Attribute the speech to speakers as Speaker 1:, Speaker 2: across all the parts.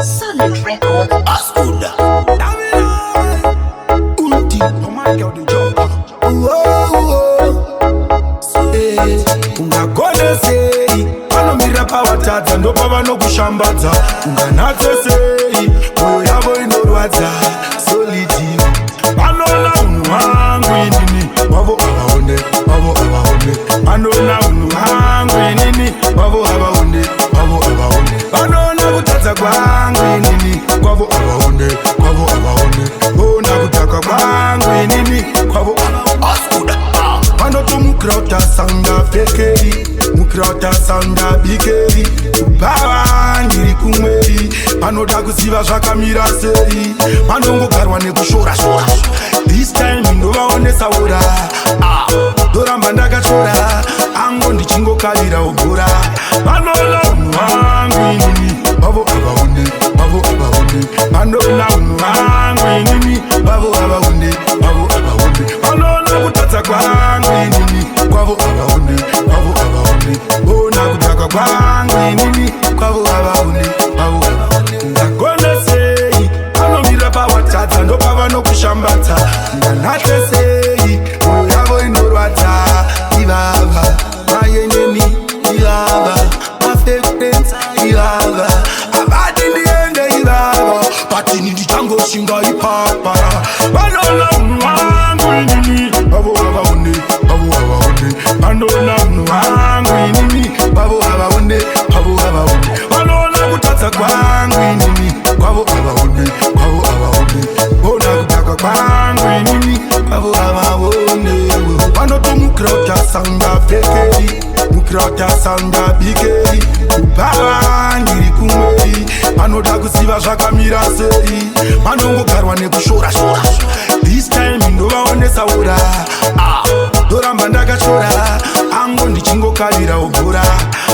Speaker 1: Solid Record.
Speaker 2: Askuda. Ulti.
Speaker 3: Ungagone sei vanomira pawatadza ndopavanokushambadza. Unganatse sei mwoyo yavo inorwadza. Solid vanoona unhu hwangu inini, wavo havaone, wavo havaone. Vanoona unhu hwangu inini, wavo havaone, wavo havaone. Vanoona kutadza kwangu inini, kwavo havaone, kwavo havaone. Voona kudhakwa kwangu inini, kwavo.
Speaker 2: Askuda.
Speaker 3: Vanotomukirauta sanga pfekei, mukirauta sanga bikei, kubhava ndiri kumwei. Vanoda kuziva zvakamira sei, vanongogarwa nekushora-shora. This time ndovaonesa ura. Ah, ndoramba ndakachora ango ndichingokarira ugora. Vanoona unhu hwangu inini, vavo havaone, vavo havaone. Vanoona unhu hwangu inini, vavo havaone, vavo havaone. Vanoona kutadza kwangu inini, kwavo havaone, kwavo havaone. Ona kudhakwa kwangu inini, kwavo havaone, kwavo havaone. Ndagone sei vanomira pawatadza ndopavanokushambadza. Ndanatse sei mwoyo yavo inorwadza. Ivava maenemy, ivava mafake friends, ivava havati ndiende ivava, patini ndichangoshinga ipapa. Vanoona unhu hwangu inini, vavo havaone, vavo havaone. Vanoona unhu hwangu inini, vavo havaone, vavo havaone. Vanoona kutadza kwangu inini, kwavo havaone, kwavo havaone. Ona kudhakwa kwangu inini, kwavo havaone. Vanotomukirauta sanga pfekei, mukirauta sanga bikei, kubhava ndiri kumwei. Vanoda kuziva zvakamira sei, vanongogarwa nekushora-shora. This time ndovaonesa ura. Ah, ndoramba ndakachora ango ndichingokarira ugora.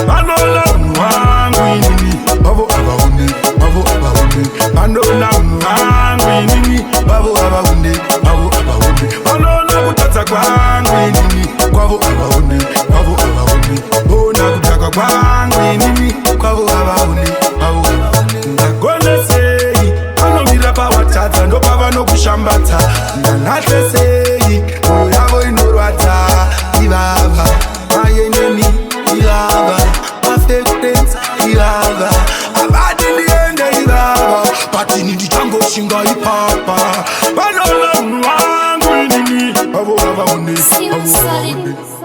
Speaker 3: Vanoona unhu hwangu inini, vavo havaone, vavo havaone. Vanoona unhu hwangu inini, vavo havaone, vavo havaone. Vanoona kutadza kwangu inini, kwavo havaone, kwavo havaone. Ona kudhakwa kwangu inini, kwavo havaone, kwavo havaone. Ndagone sei vanomira pawatadza ndopavanokushambadza. Ndanatse sei mwoyo yavo inorwadza. Ivava maenemy, ivava mafake friends, ivava havati ndiende ivava, patini ndichangoshinga ipapa. Vanoona unhu hwangu inini, vavo havaone,
Speaker 1: Still
Speaker 3: vavo
Speaker 1: solid.
Speaker 3: havaone.